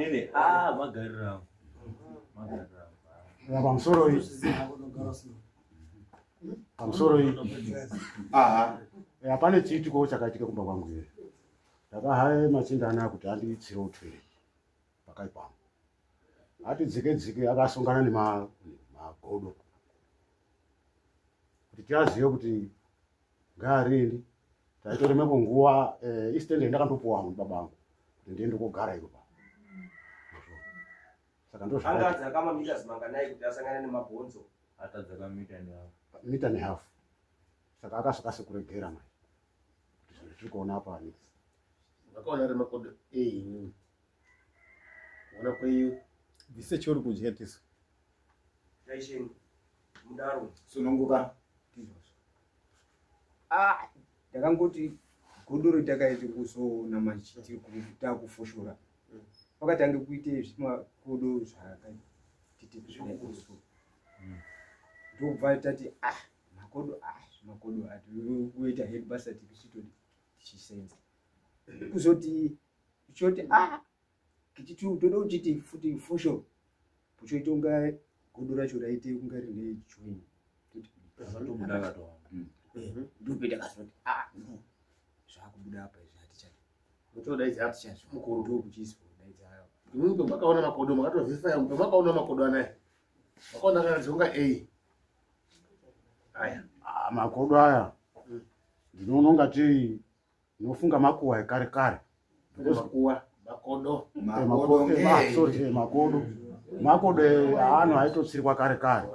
Inini ah magariro angu. Magariro angu. Pamusoro iyi. Pamusoro iyi. Aha. Ya pane chiitiko chakaitika kumba kwangu here. Ndakahaye machinda anaya kuti anditsire utwere pakaipa. Ati dzike dzike akasongana nemagodo. Kuti tiazive kuti ngaarindi taitoremepo nguva istende ndakandopuwa hangu baba angu kuti ndiende kogara iko pa. Saka ndo Anga adzaka mameters manganai kuti asangane nemabhonzo? Atadzaka mita nehafu. Mita nehafu. Saka akasakase kuregera mai. Kuti zvinhu tiri kuona apa ani. Makaona ari makodo ei. Kuona kwenyu. Bvise chauri kudya tisu. Taisheni. Mudaro. Sununguka. Ah, ndakangoti godoro takaiti kuzoona manje tiri takufoshora. Pakatange kuite zvimakodo zvakatiti zvikuzo. Ndobva tati ah makodo ah makodo ati kuita head basa tichitodi tichisenza. Kuzoti choti ah kichitu toda uchiti futi foshoro. Pochoita kunga godo racho raite kunga rine join. Zvatobuda katowanda. Ndope takazoti ah no zvakubuda apa izvi hatichadi. Mutodaidza mukuru. Ndokuchizwa kudaidza. Imwimwi pamakaona makodo makatovhifaya pamakaona makodo anaya. Makaona kana dzonga ei. Aya. Ah, makodo aya. Ndinoona ungati ndinofunga makuwa ekare kare. Makuwa, makodo. Makodo, sorry, makodo. Makodo anhu aitotsirwa kare kare.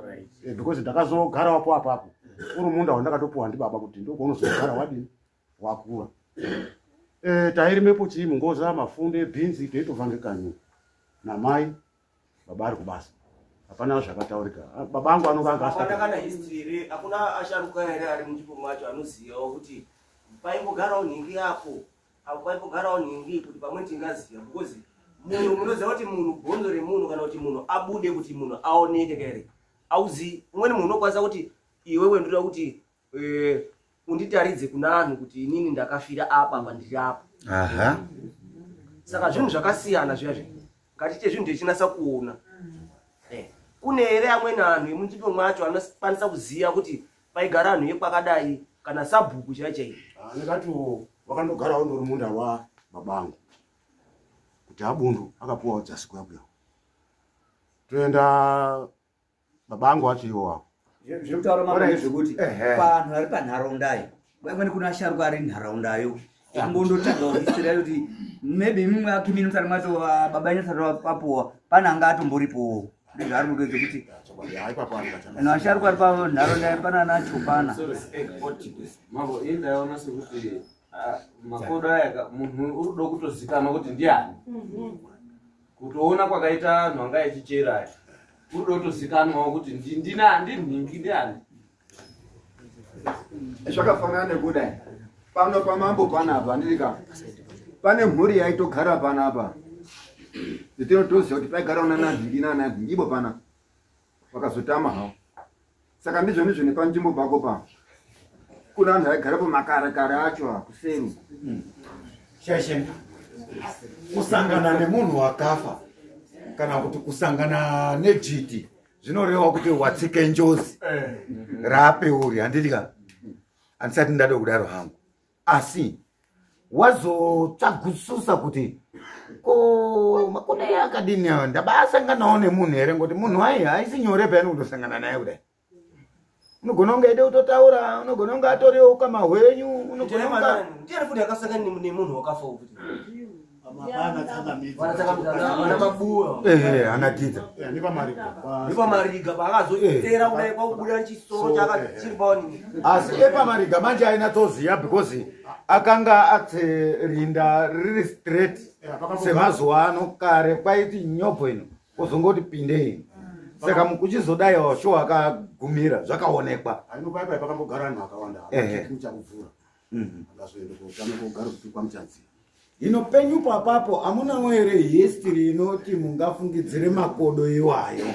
Because ndakazogara wapo apapo. Uri munda wandakatopuwa ndibaba kuti ndokuonozogara wadini wakura. Tairimepo chii mungoza mafunde bhinzi teitobva ngekanyi namai baba ari kubasa. Hapana zvakataurika. Baba angu anonga anga Hapana asati. kana history here, hakuna asharuka here ari munzvimbo macho anozivawo kuti paimbogarawo nhingi apo, apo paimbogarawo nhingi kuti pamwe tingaziva because munhu munoziva kuti munhu bhonzo remunhu kana kuti munhu abude kuti munhu aoneke kere. Auzi umweni munhu unokwanisa kuti iwewe ndoda kuti unditaridze kuna anhu kuti inini ndakafira apa apa ndiri apa. Aha. Saka zvinhu zvakasiyana zviya zviya. Ngatiite zvinhu tichinasa kuona. Kune here amweni anhu emunzvimbo mwacho anokwanisa kuziva kuti paigara anhu ekwakadai kana sabhuku chaiyo chaiyo? Ndakati wakandogarawo ndori munda wa baba angu. Kuti abundu akapuwawo dzasi kuya kuya. Toenda baba angu acho iwo wavo. Zviri kutaura mambo ngezvekuti pavanhu vari panharaundayo, vamweni kuna asharuka ari nharaundayo. Angondotanga kuhisira kuti maybe imwe akimini musati matova baba enyu asati vapuwa pane anga atomboripowo. Ndizvaari kuedza kuti vanhu asharuka ari panharaunda pana ana Chopana. Mambo, ini ndaiona sekuti makodo aya munhu uri kuda kutozikanwa kuti ndiani. Kutoona kwakaita anhu anga echichera aya. Uri kuda kutozikanwawo kuti ndinhingi ndiani. Zvakafanana nekudai. Pano pamambo panapa handiti pane mhuri yaitogara panapa. Ndinotoziva kuti paigara nana nhingi nana nhingi ipo pana. Vakazotama havo. Saka ndizvo ndizvo nepanzvimbo pako pa. Kuna vanhu vaigarapo makare kare acho kuseri. Sheshe. Kusangana nemunhu wakafa kana kuti kusangana nejiti zvinoreva kuti watsike njozi rapeuri handiti ka? Handisati ndada kudaro hangu. Asi wazotsvagususa kuti ko makodo aya akadini awa ndabasanganawo nemunhu here ngoti munhu ai haisi nyore payani kutosangana naye kudai. Unogona kunge aide kutotaura, unogona kunge atoriwo ukama hwenyu, unogona kunge Ndiani futi akasangana nemunhu wakafa futi? Vana mabuwa. Ana Gidza. Nepamariga. Nepamariga paakazotera kudai kwakubuda chisoro chakachiri paonini. Asi epamariga manje aina toziya because akanga aterinda riri straight semazuva ano kare kwaiti nyobvo ino kuzongoti pindei. Saka mukuchizodai washo akagumira zvakaonekwa. Haino paipai pakambogara vanhu vakawanda. Chakuvhura. Akazoenda kotama kogara kuti kwamuchanzira. Hino penyu papapo hamunawo here history inoti mungafungidzire makodo iwayo?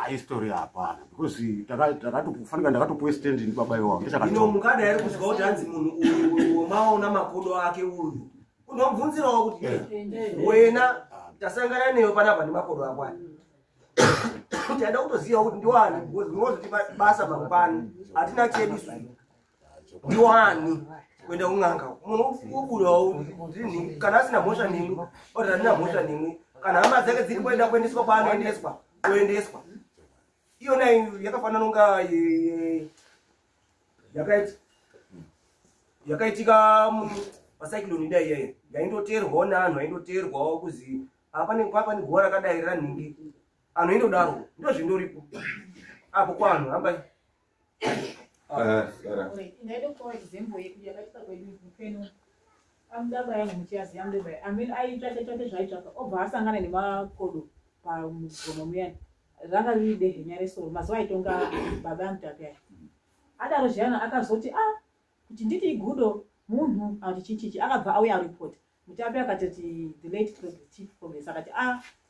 History hapana because takatofanika ndakatopuwa stand ndi baba iwawo. Hino mungada here kuzwa kuti hanzi munhu uyu maona makodo ake uyu. Unomubvunzirawo kuti wena Tasangana newe panapa nemakodo ako aya. Taida kutoziva kuti ndiwani because munozotipa basa mangwani. Hatina chedu isu. Ndiwani kuenda kun'anga. Munhu wobudawo ndini kana asina mhosva nemwi, oti handina mhosva nemwi. Kana hama dzake dziri kuenda kuendeswa kwaanoendeswa, kuendeswa. Iyona yakafanana nonga yakaitika pacyclone dai iyayi yaindoteerwawo neanhu aindoteerwawo kuzi pane guva rakadai ranhingi anhu aindodaro ndo zvindoripo apo kwanhu hambai. Ndaida kupa example yakaitika kwedu mupeno amudaba yangu muchiaziya amudaba amene aitsvake tsvake zvaaitsvaka obva asangana nemakodo pamugomo muyani ranga riri dehenya resoro mazuva aitonga baba amutapi aya adaro zviyana akazoti kuti nditi igudo munhu akuti chichichi akabva auya aripota mutapi akatoti the late chief progress akati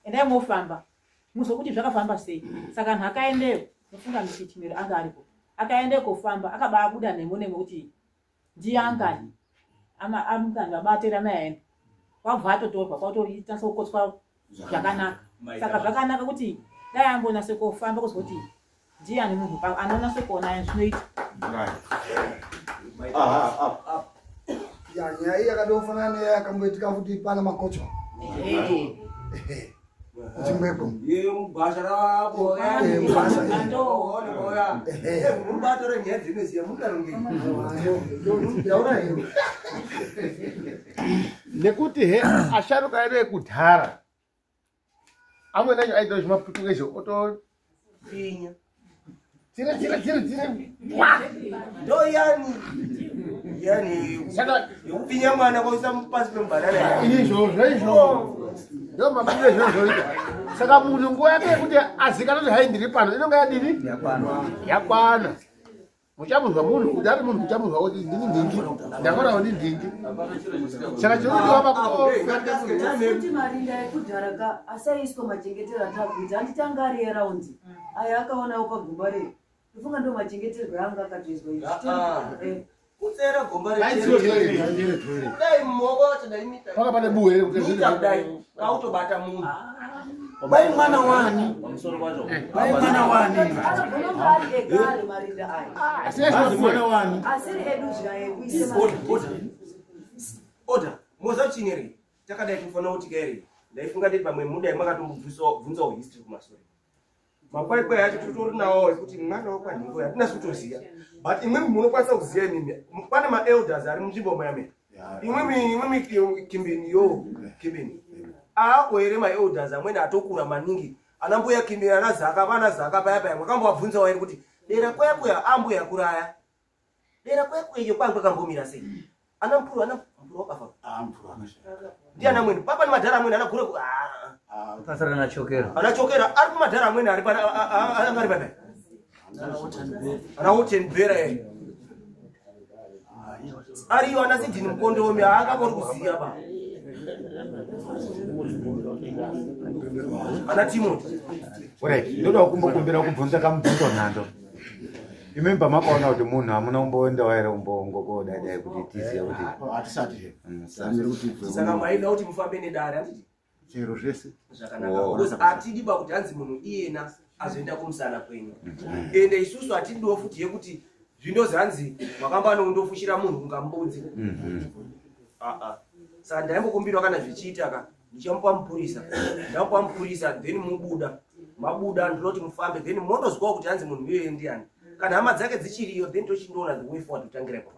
endai mofamba muzokuti zvakafamba sei. Saka anhu akaendeyo nofunga michichimiro anga aripo akaende kofamba akabaabuda nemo nemo kuti ndiyangani amukani vabatera maenda wabva atotorwa kwatoita sokukotswa zvakanaka. Saka zvakanaka kuti dai ambonase kofamba kuzwa kuti ndiyani munhu anonase kuona zvinoita. Nyaya iyi yakatofanana neyakamboitika futi pana makocho Chimwepo. Mugwasha rapo. Mugwasha. Mubato renyaya dzinoziya mudarongei. Nekuti he asharuka edu ekudhara amweni acho aita zvimaputukezho oto finya. Tire tire tire tire. Ndo yani. Yani saka yekupinya mwana kwaisa pasi pembanana. Izvozvo izvo. Ndo mabudiro ezvinozvoita. Saka munhu nguva yake yekuti azikanwa kuti hai ndiri pano inonga yadini? Yakwana. Muchamuzwa munhu kuti ari munhu muchamuzwa kuti ndini ndingi. Ndakorawo ndi ndingi. Saka chinokuti kuti marinda ekudhara ka asaiswa machengetero atakuita handitanga ari eraundi aya akaonawo pagomba rei ndofunga ndo machengeterwo anga akatoizwa izvi. Kutsera gomba rekudai mumaoko wacho dai mita. Paka pane buwe here kuti mita kudai kautobata munhu. Bai mwana wani? Pamusoro pacho. Bai mwana wani? Anogona ari ekare marinda aya. Asi mwana wani? Asiri edu zvaekuisa. Order. Moza chineri. Takadai kufanira kuti kairi. Ndaifunga nditi pamwe mudai makatombobvunzawo history kumashure. Makwaikwai acho titori nawo ekuti mwana wekwanhingo hatina kutoziya. But imwimwi munokwanisa kuziya imimi. Pane maelders ari munzvimbo mayame. Imwimwi kimbeni yo kimbeni. Aako here maelders amweni atokura maningi. Ana mbuya kimbeni ana zaka pana zaka paya paya mwakambovabvunzawo here kuti dera kwekwe ambuya kuraya. Dera kwekwe iyo kwangu kwakambomira sei? Ana mpuru wakafa. Mpuru akashaya. Ndiana mwene papa ni madhara amweni ana gure Pasara na chokera. Ana chokera ari kumadhara amweni ari pana anga ari pana. Ana Otenbera eh. Ariyo ana Sidini Mukondomi haakakori kuziya ba. Ana Timothy. Alright, ndoda kumbokumbira kubvunza kamubvunzo nhando. Imi pamakaona kuti munhu hamuna kumboendawo here kumbongokodadai kuti tiziye kuti hatisati he. Saka maida kuti mufambe nedare handiti? Chero zvese. Zvakanaka. Because hatidi ba kuti hanzi munhu iyena azoenda kumusana kwenyu. Ende isusu hatidiwo futi yekuti zvindozi hanzi makamba anondofushira munhu kunga mbudzi. Saka ndaimbokumbirwa kana zvichiita ka ndichamupa mupurisa. Ndamupa mupurisa then mubuda. Mabuda ndinoti mufambe then mondozwawo kuti hanzi munhu iyeye ndiani. Kana hama dzake dzichiriyo then tochindoona the way forward kutangira ipapo.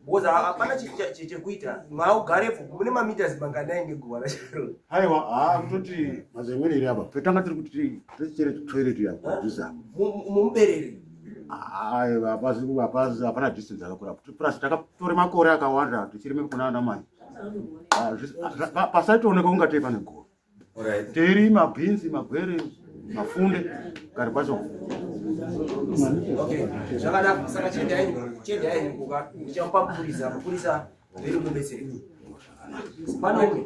Because hapana chekuita maugarepo mune mameters manganai neguva racharo. Haiwa kutoti mazemwene iri apa petanga tiri kuti tichere toilet yapo padhuze apo. Mumuberere. Aiwa hapazi hapana distance yakakura. Plus takatore makore akawanda tichirime kuna ana mai. Pasaitooneka kungatei pane guva. Teirima bhinzi magwere mafunde kare kwacho. Okay, zvakanaka. Saka chiendai kuka ndichamupa mupurisa mupurisa veri mubetsere. Pano